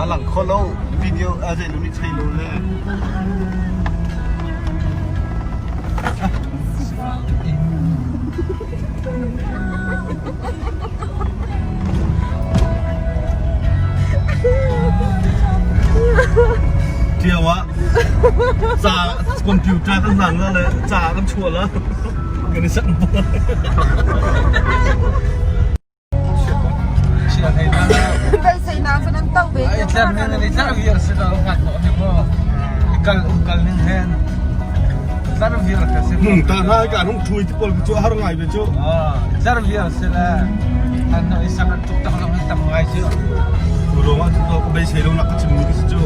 A lang kho lo video a zei lu nih chei lo le. Ṭio ah ca computer kan hlang la le ca kan chuah la kan i sak Beiseinak cu nan to ve. Ai tler ning in tler viar si lo ngat lo hi mo. Kal um kal ning hen. Tler viar ka si. Hung ta na ka hung thui ti pol cu har ngai ve cu. Ah, tler viar si le. An no isang an tuk tak lo han tam ngai cu. Tu rong ah cu ka beisei lo nak ka chim mi ka si cu.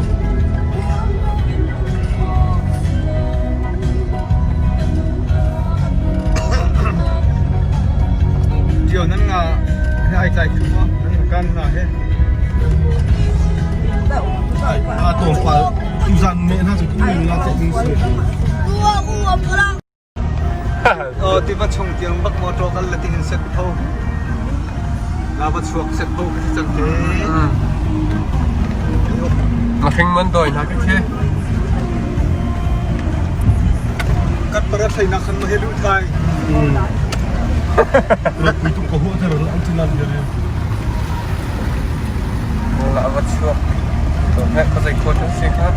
Tio nan nga he ai tlai thu ma nan kan na he. A tawng pa tuzan me na chu tu na che ding si. Oh tiva chung tiang bak motor kal la ting set tho. La va chuak set bo ka cang te. Na hring man doi na ka khi. Kat para thlai nak khan ma he lu thai. Rak tung ko hu thar an chinan de. La va chuak. To he ka zai khot se kha.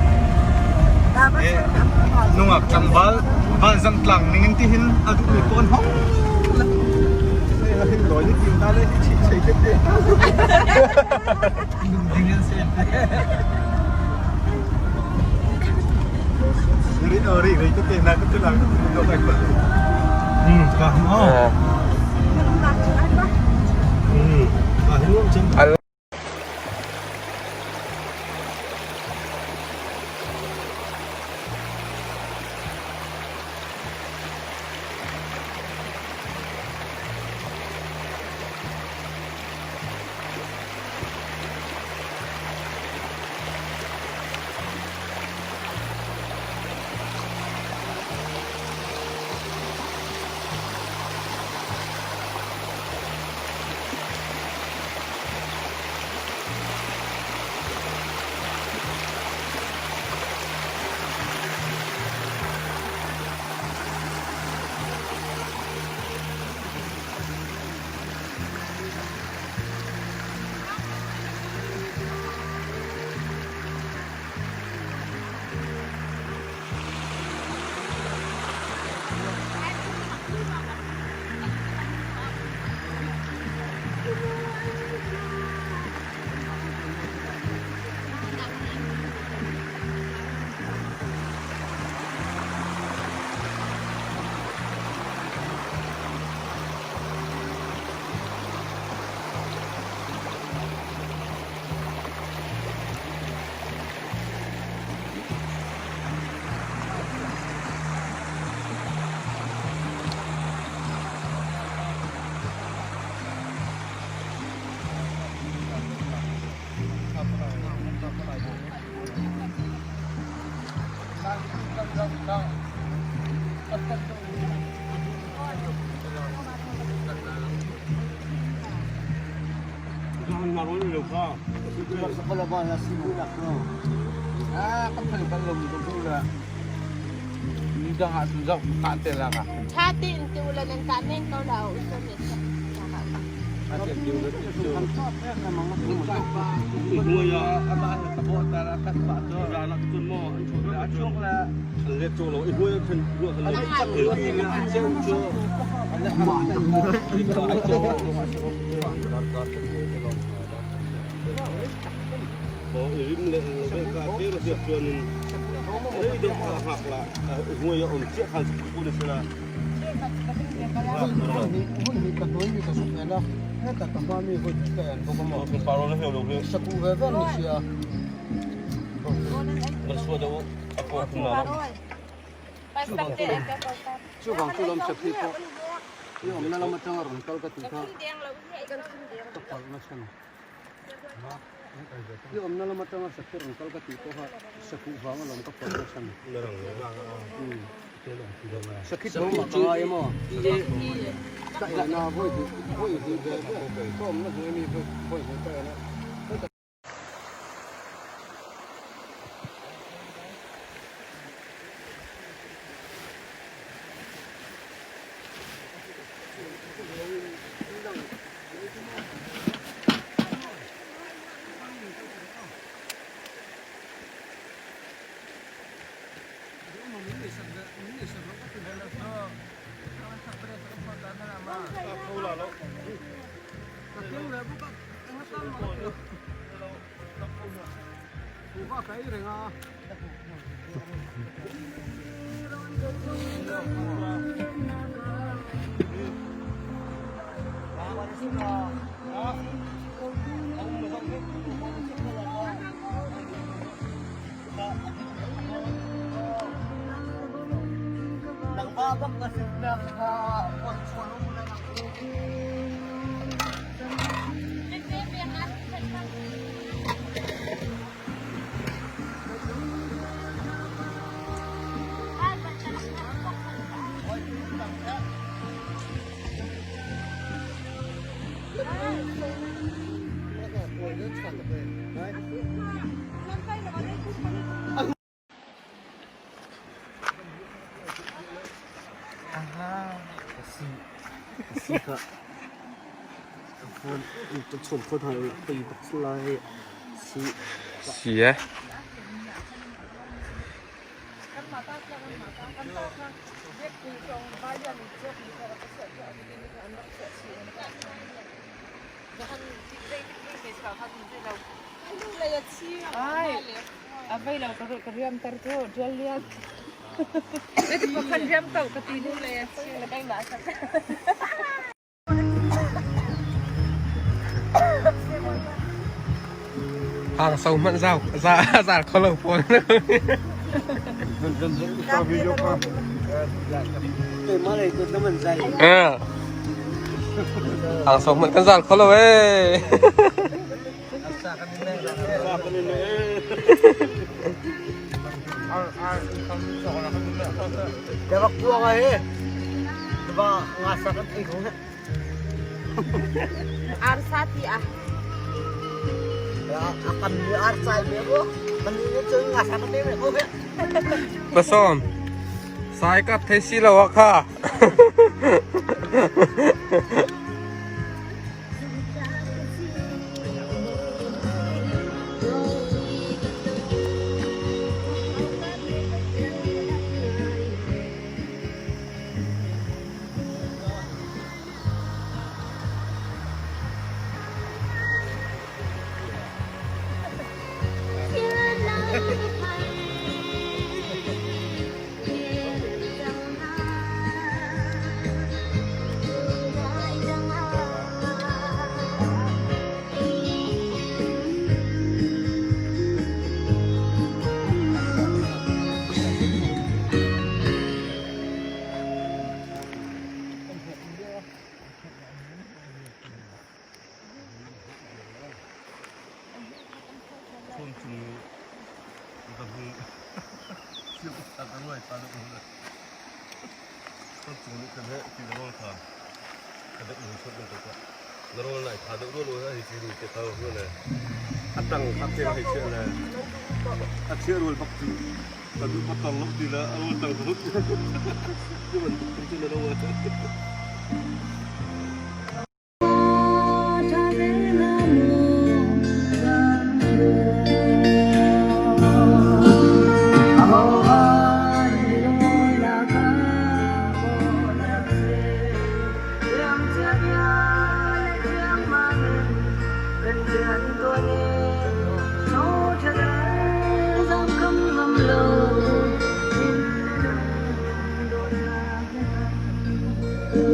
Nungak tlangval vanzang tlang ning in tihin a duhmi pawn hong la hin loi ni tim ta le hi chi chei te te ding in se ri ri ri te te na ka tu lang tu do kai pa Ka mo. Ka hin lo chan. Tha tein ti ula nan ka men ko la u so me Si eh. A vei lo ka riam tar tu rial lian. Iti pakhan riam to ka ti nu le chi le kai ma sak. Hang so hmanh zau za za kho lo pawn. Hang so hmanh kan zal kho lo ee. Arsa ti ah. Pasom. Sai kap thei si lo ah kha.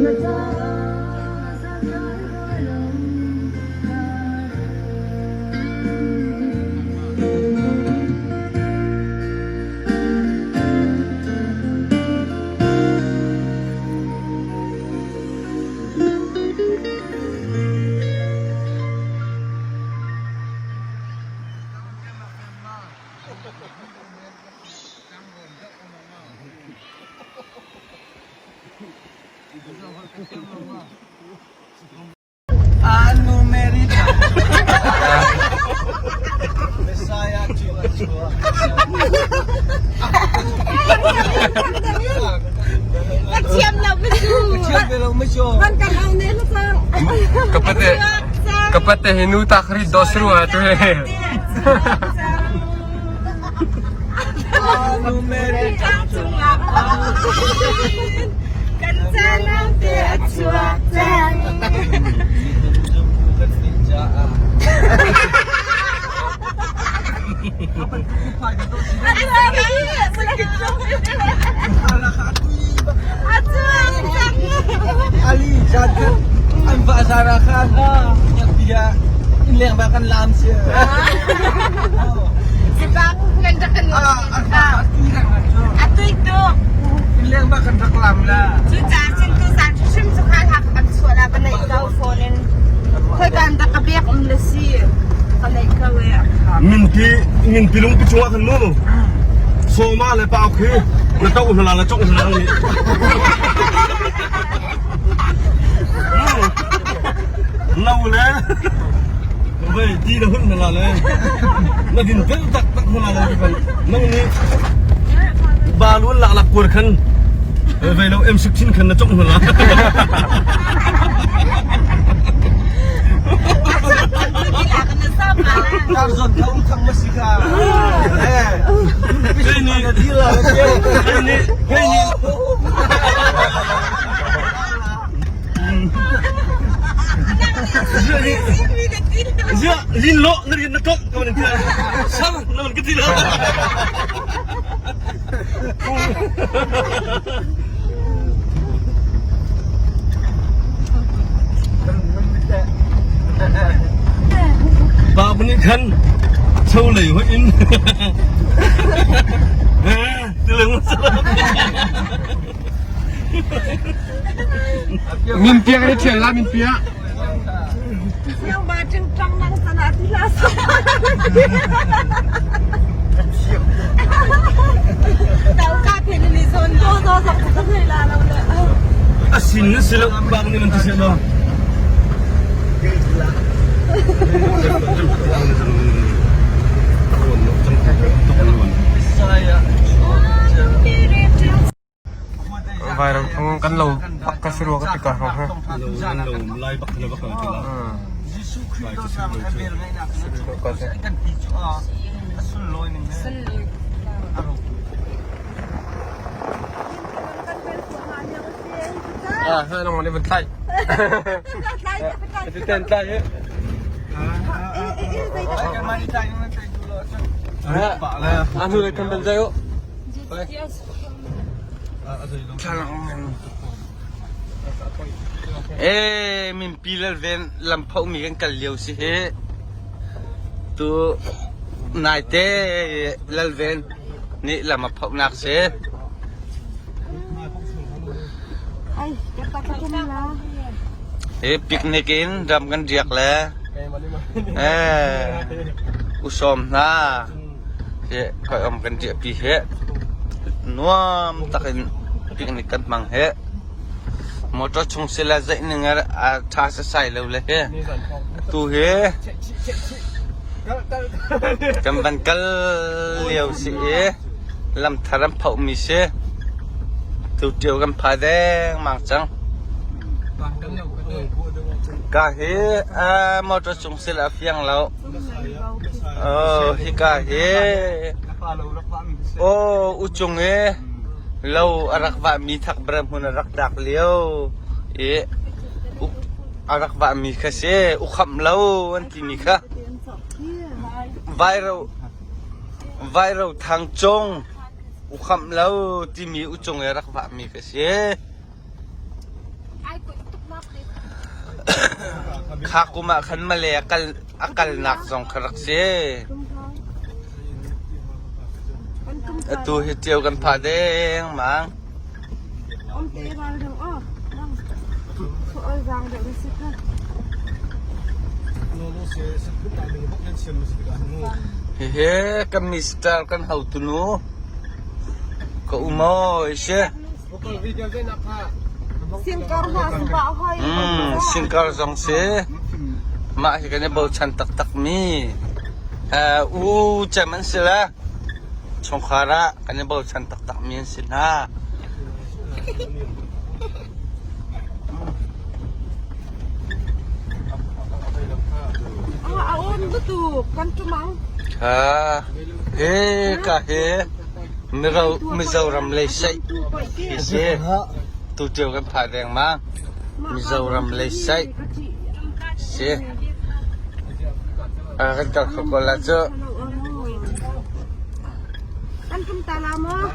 Na Anu Mary Messiah chuah chuah. Ka thiam lo ma cu. Thiam ve lo ma cu. Van kan au ne la cang. Kapate kapate hi nu ta khari dos ru ha tu he. Anu Mary Kan canang te a chuak cang. Ali zan khan an va zara khan bia in leng ba kan lam si. Sipang kan rak kan Atui tu. In leng ba kan rak lam la. Cu caan cun tu zan hrim cu khan hak kan chuah la ka neih ko phone in. Khoi kan dak ka bek um le si. Ka neih ko e. Minpi minpi lung pi chungah khan mu. Soma le pau khi na to hna la chong hna ni. Lo le vei ti na hun na la le na din tel tak tak hna la le nang ni balun lak lak kur khan vei lo M16 khan na chong hna la. Tar zon thong thang ma si kha. Eh. Hei ni hei ni hei ni Zia lin lo na rin na kok ka man tia sang na man ka ti lo. Pa nih khan cho lei hoi in. Tilung Min piak ni thial la min piak. Siang ba ting tang nang sana ti la sa. Tau ka phe ni zon do do zok ka thei la lo le. Asin na sila bang ni man ti sila. Vairam thang kan lo bak ka si rua ka ti ka hong ha. Lo lai bak na bak ka ti la. Jesuh Khrih dawtnak le vel ngaihnak kan ti cu a sunlawi ning he a ro. Ah, ha nong ni van tlai. Ti ten tlai he. Anu le kan bel zai o. Eh, min pi lal ven lam pho mi kan kal lio si he. Tu naite lal ven nih lam a pho nak si. Hi picnic in ram kan riak le eh u sawm hna hi hawikom kan riahpi hi nuam takin picnic kan hmang hi motor chung sila zeih ning a ṭha sasai lo le hi tu hi Kan van kal lio si i lamthar an phohmi si. Tuṭio kan pha dengmang cang. Ka hi motor cung sil a fiang lo. Oh, hika hi oh uchung i lo a rak vahmi thakbare hmun a rak dak lio i a rak vahmi kha si ukhamh lo an timi kha Vairo Thang Cung ukhamh lo timi uchung i rak vahmi kha si. Kha kum ah khan Malay a kal a kalnak zong kha rak si. Atu hi ṭio kan pha dengmang. Hihi kan mister kan hotunu ka umaw si. Singkar zong si. Mah hi kan i bochan taktakmi u cem an si le chungkhar ah kan i bochan taktakmi an si hna. A um tuk kan tumang. Ha he ka he Mizoram lei saih hi si. Tu ṭio kan phah dengmang. Mizoram lei saih si. Kan kal kho ko la cu. Kan tum ta la maw?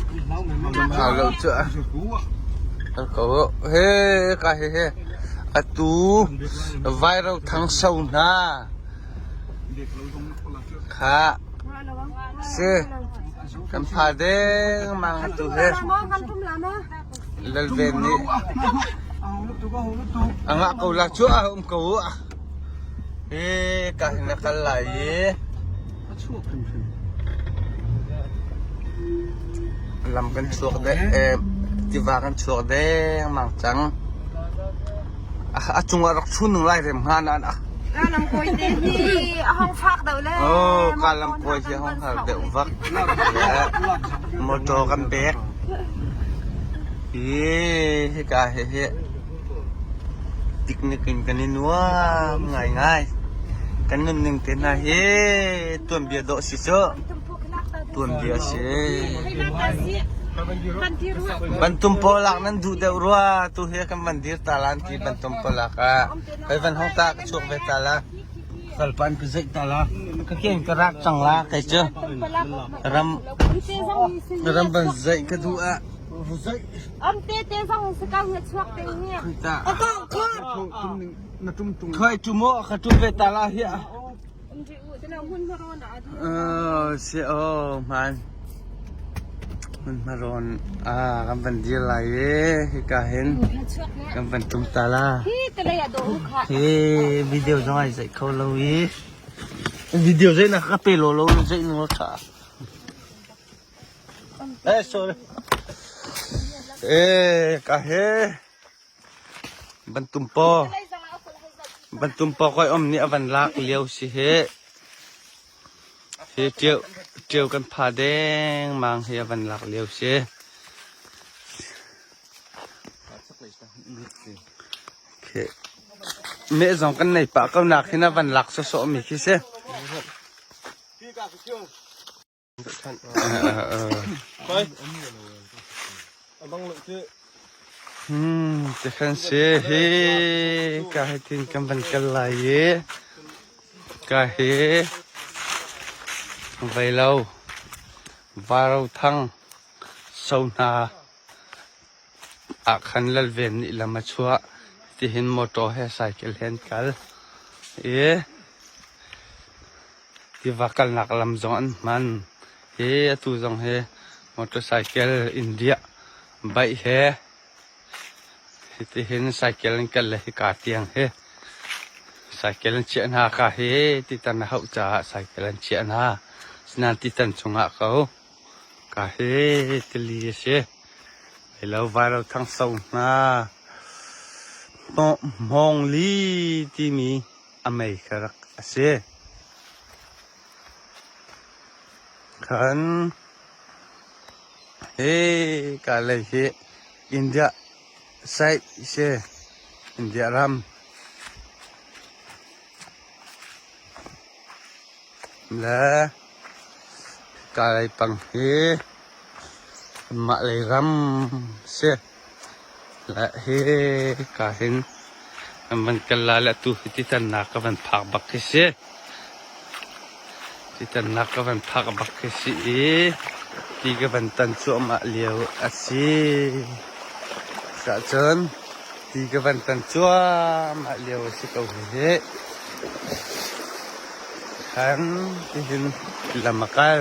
Hau lo cu. Kal ko. He ka he he. Atu viral thang so hna. Kha. Si. Kan pha dengmang atu he. Lalven nih a ngah ko la cu a um ko u. Hi ka hin na kal lai i lam kan chuak de tiva kan chuak dengmang cang. A cungah rak chun nung lai rem hnga nan a. Ka lam kawi te hi a hong fak deuh le. Oh, ka lam kawi hi a hong har deuh vak. Motor kan bek. Hi, hika hi hi. Picnic in kan i nuam ngaingai. Kan nunning te hna hi tuanbia dawh si cu. Tuanbia si. Bantum pawlak nan duh deuh rua. Tu hi kan van dir ta lan ti bantum pawlak ah. Kai van hong ta ka chuak ve ta la. Kalpan ka zeih ta la. Ka ken ka rak cang la kai cu. Ram ram van zeih ka duh ah. Am te te zong si kau na chuak te hi. Khoi tu mo ka tu ve ta la hi. Si aw hmaan. Hmunhma-rawn ah kan van dir lai i hika hin kan van tum ta la. Hi video zong ai zeih kho lo i video zeih na ka pe law lo na zeih nawl tha. Eh sorry. Eh ka he. Bantumpaw Bantumpaw koi om nih a van lak lio si hi. Hi ṭio ṭio kan pha dengmang hi a van lak lio si. Okay. Meh zong kan nei pah ko nak hin a van lak sawsawh mi khi si. Tikhan si hi ka hi tin kan van kal lai i ka hi veilo varo thang so hna ah khan lalven nih lam a chuah tihin motor he cycle he an kal i Tiva kalnak lam zong an hman. Hi atu zong hi motorcycle India baih he hitihin cycle in kal le hika tiang hi cycle an chiah hna ka hi titan a hauh caah cycle an chiah hna. Asinain titan chungah ko ka hi tili a si. Hello viral thangso hna. Hmawngli timi a mei kha rak a si. Khan hi ka lei hi India site si India ram le ka lei pang hi mah lei ram si. Le hi ka hin kan van kal lai le atu hi titannak ka van phak bak khi si. Titannak ka van phak bak khi si i ti ka van tan cuahmah lio a si. Cahcun ti ka van tan cuahmah lio a si ko hihi. Khan tihin lam a kal.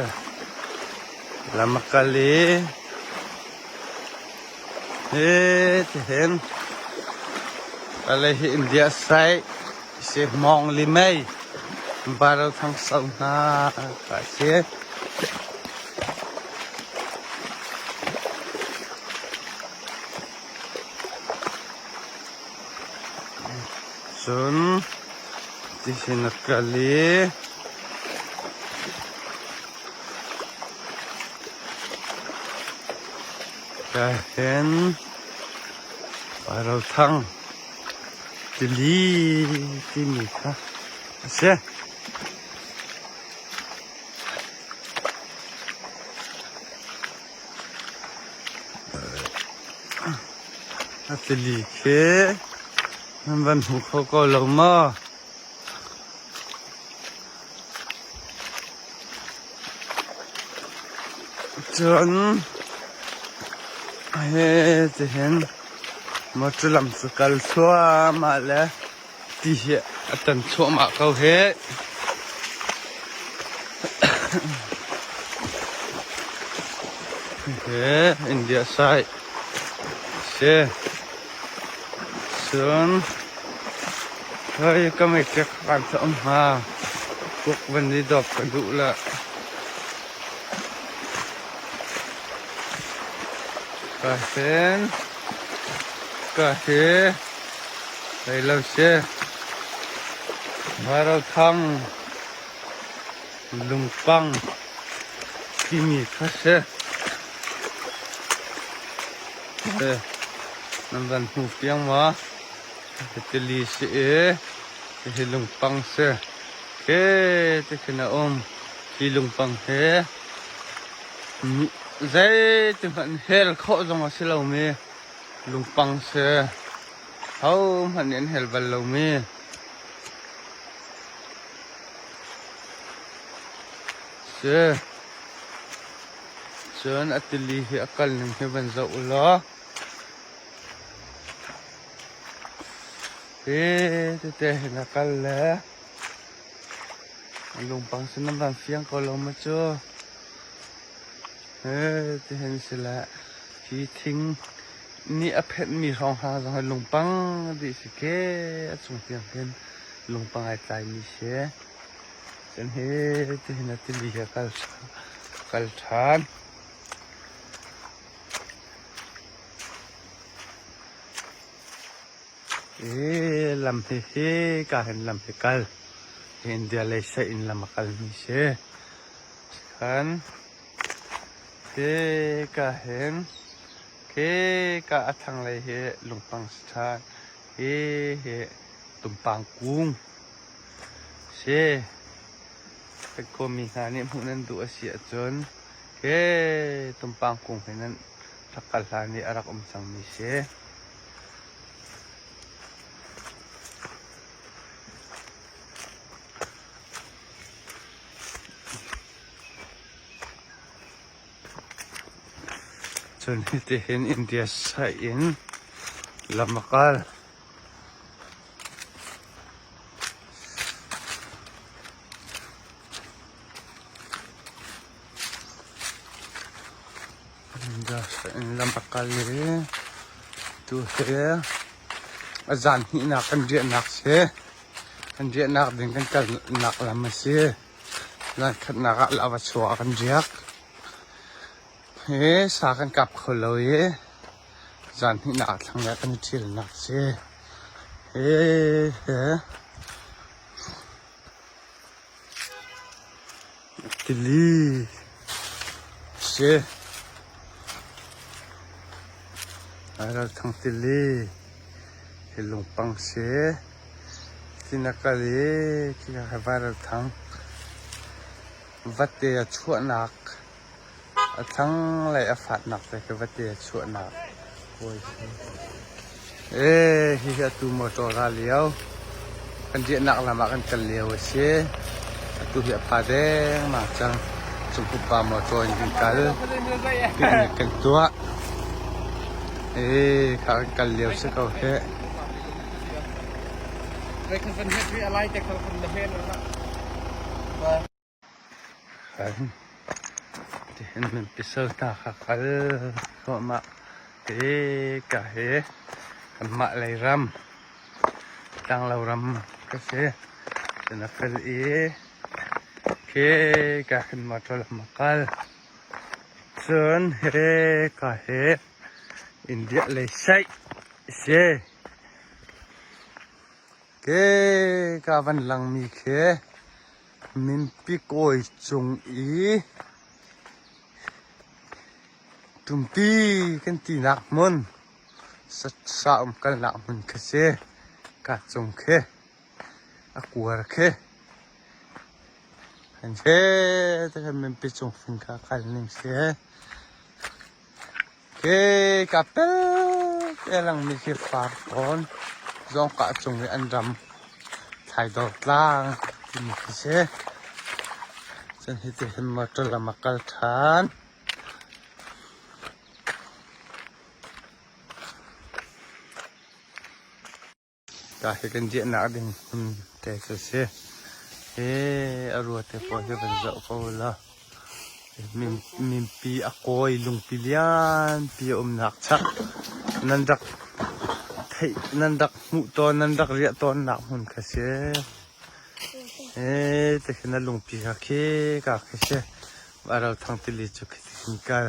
Lam a kal i Hi tihin Kalay hi India side si Hmawng li mei Baral thang so hna ka si. Cun. Tihin a kal i ka hen Rothang tili timi kha a si. A tili khi nan van hmu kho ko lo maw? Cun hitihin motor lam cu kal thluahmah le ti hi a tan thluahmah ko hih. Hihi India side si. Cun hei ka meiṭek kan cu um hnga. Kuk van i dawp ka duh le. Ka hin ka hi hei lo si. Vairothang lungpang timi kha si. Nan van hmu piang maw? Tili si i hihi lungpang si. Khi ti khin a um. Hi lungpang hi zeitihmanh hel khawh zong a si lomi lungpang si. Hohmanh nih an hel bal lomi. Si. Cun a tili hi a kal ning hi van zoh u law hi tete hin a kal le a lungpang sin nan van fiang ko lo maw cu he tihin si le hi thing nih a phenhmi hrawng hna zong hi lungpang dih si ke a cung tiang hin lungpang ai tlaimi si. Cun hi tihin a tili hi a kal kal ṭhan. Hi lam hi hi ka hin lam hi kal. India lei seh in lam a kalmi si. Khan hi ka hin khi ka a thlanglei hi lungpang si ṭhan. Hi hi tumpang kung. Si. Kan khuami hna nih hmuh nan duh a si ahcun hi tumpang kung hi nan rak kal hlan i a rak um cangmi si. Cun hitihin India side in lam a kal. Lam a kal i tu hi a zan hnihnak kan riahnak si. Kan riahnak ding kan kalnak lam a si. Zan khatnak ah lava chuah kan riak. Hi sa kan kap kho lo i Zan hnihnak ah thlanglei kan i ṭhialnak a si. Hi tili a si. Ralthang tili hi lungpang si. Tin a kal i khika kha Vairalthang vate a chuahnak A thlanglei a fatnak te khi vate a chuahnak kawi si. Ee, hihi atu motor ra lio. Kan riahnak lam ah kan kal lio a si. Atu hi a pha dengmang cang. Cungpup pa motor in kan kal. Picnic kan tuah. Ee, kha kan kal lio si ko hih. Tihin nan pisal hna kha kal thluahmah te ka hi kanmah lei ram tlanglo ram ka si. Cun a kal i khi ka hin motor lam a kal. Cun hi ka hi India lei site a si. Ke ka van langmi khi Minpi kawi cung i tumpi kan tinak hmun sa um kalnak hmun khi si. Ka cung khi a kuar khi. Kan he te khan minpi cung fing kha kal ning si. Ke ka pel te langmi khi farkawn zawngkah cung i an ram thlaidawr tlang timi khi si. Cun hiti hin motor lam a kal ṭhan. Ka hi kan riahnak ding hmun te cu si. Hi a rua te pawl hi van zoh ko law. Mimpi a kawi lungpi lianpi a umnak chak nan rak theih nan rak hmuh tawn nan rak riah tawnnak hmun kha si. Hi ti khin a lungpi kha khi ka khi si. A ro thang tili cu khi ti khin kal.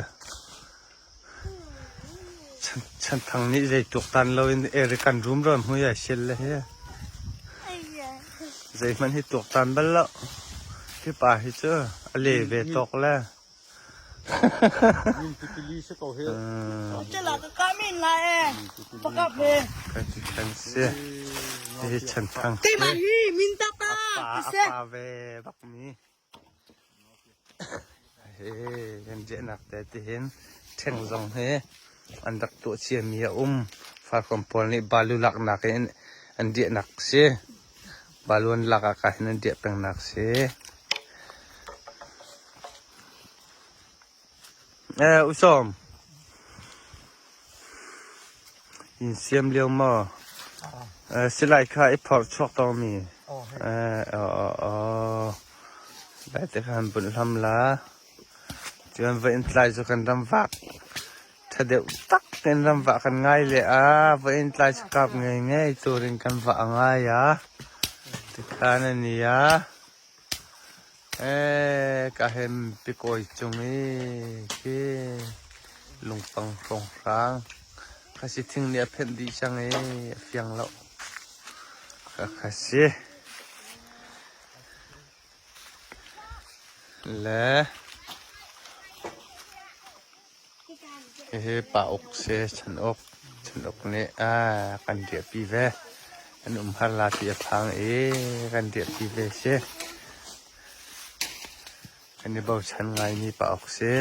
Chanthang nih zei tuaktan loin Eric kan rum rawn hmui ai sial le hi. Zeihmanh hi tuaktan bal lo. Hi pa hi cu a le ve tawk le. Kan si. Hi chanthang. Keimah hi min ta pa. A pa ve bak mi. Kan riahnak te tihin ṭheng zong hi an rak tuah ciami a um. Farkawn pawl nih balu laknak in an riahnak si. Balu an lak ah ka hin an riah pengnak si. Eh, Usawm. In siam lio maw? Eh, silai kha i phorh chuak tomi. Eh, oh, oh, Silai te kha han bunh hlam la. Cun va in tlai cu kan ram vak. Ṭha deuh tak in ram vah kan ngai le a va in tlai cu kap ngei ngei turin kan vah a ngai a. Tikhan ani a. Eh, ka hem pikawi cung i khi lungpang hrawnghrang khasi thing nih a phenh dih cang i a fiang lo. Ka khasi. Le Hihi pa uk si, chan uk. Chan uk nih ah kan riahpi ve. An um har la ti a phang i kan riahpi ve si. Kan i bochan ngaimi pa uk si.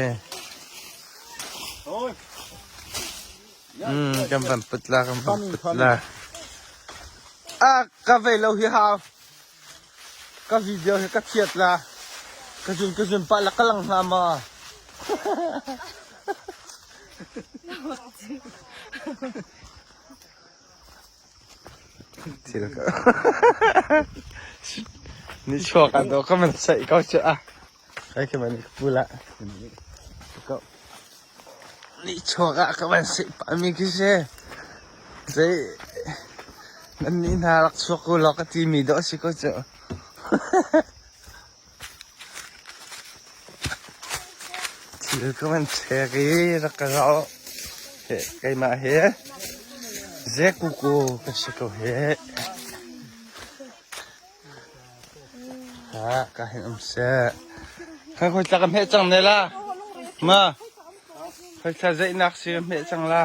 Mm, kan van put la, kan van put la. Ah, ka vei lo hi hau. Ka video hi ka phiat la. Ka zun ka zun pah la ka lang hna ma. Thil ka Ni chuak an do ka man sai ko chu a. Ai ke man ka pula. Ko Ni chuak ah ka van sai pa mi khi se. Zei nan nih hna rak chuak ko law ka ti mi dawh si ko cu. Thil ka van check i rak ka zoh. Keimah he zekuku ka si ko he. Ha ka hin um seh. Khai khoi tla ka hmeh cang ne la. Ma. Khoi thla zeihnak si ka hmeh cang la.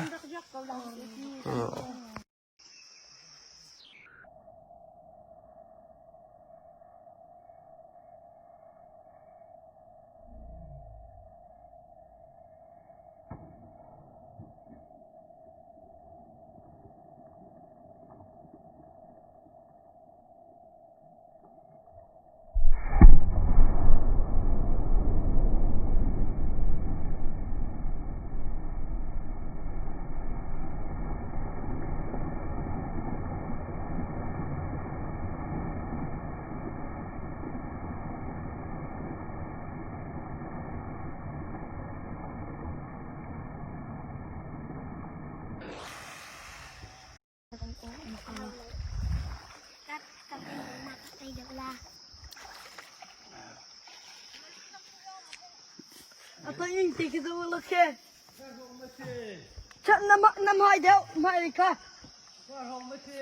Na hmai deuh, hmai kha.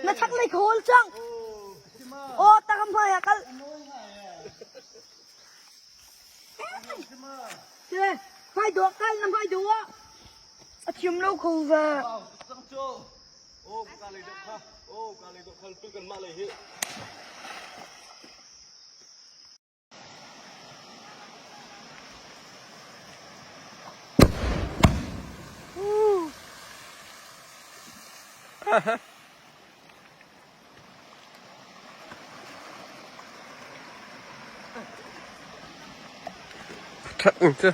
Na chak lei khawl cang. Aw takam hmai ah kal. Hmai dawh kal na hmai dawh. A thiam lo kho ve. Oh, ka lei dok kha. Oh, ka lei dok kha tu kan mah lei hi. That ung cu.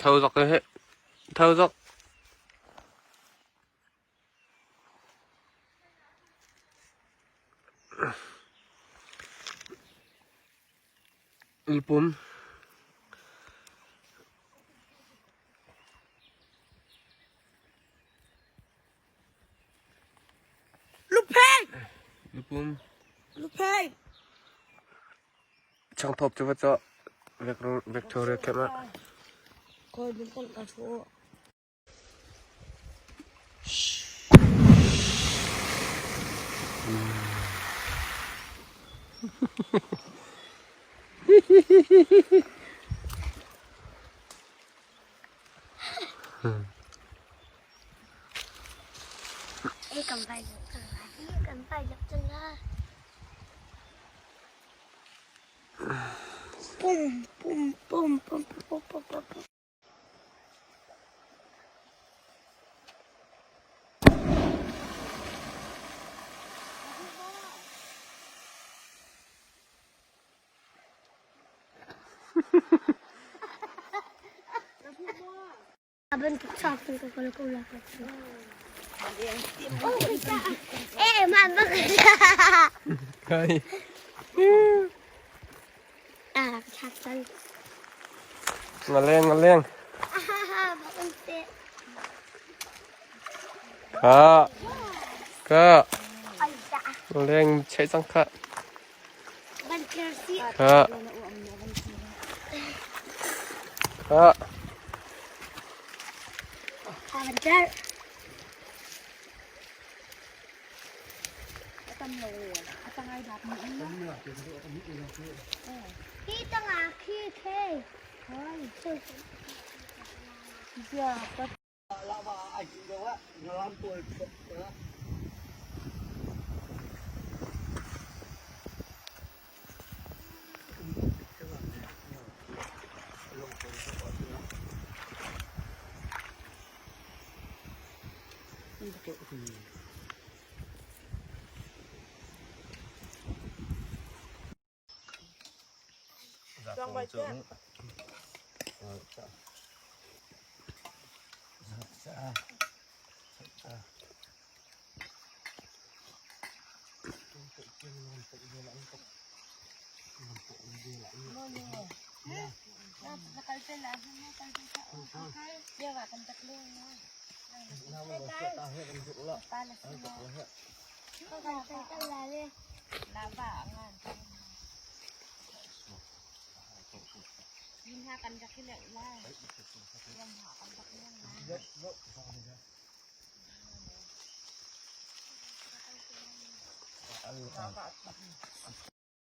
Tho zok he. Tho zok. Lupum. Lupheng! Lupum. Lupheng! Changthawp cu va cawh. Victoria camp ah. Kawi bin kan ka thu. Pum pum pum pum pum pum pum pum. Eh, mah bak. Kai. Ah, chak cang. Ngaleng ngaleng. Ah, bak te. Ka. Ka. Ai da. Ngaleng chei cang kha. Ban kersi. Ka. Ka. Ah, ban ker. Hi tangah khi khe.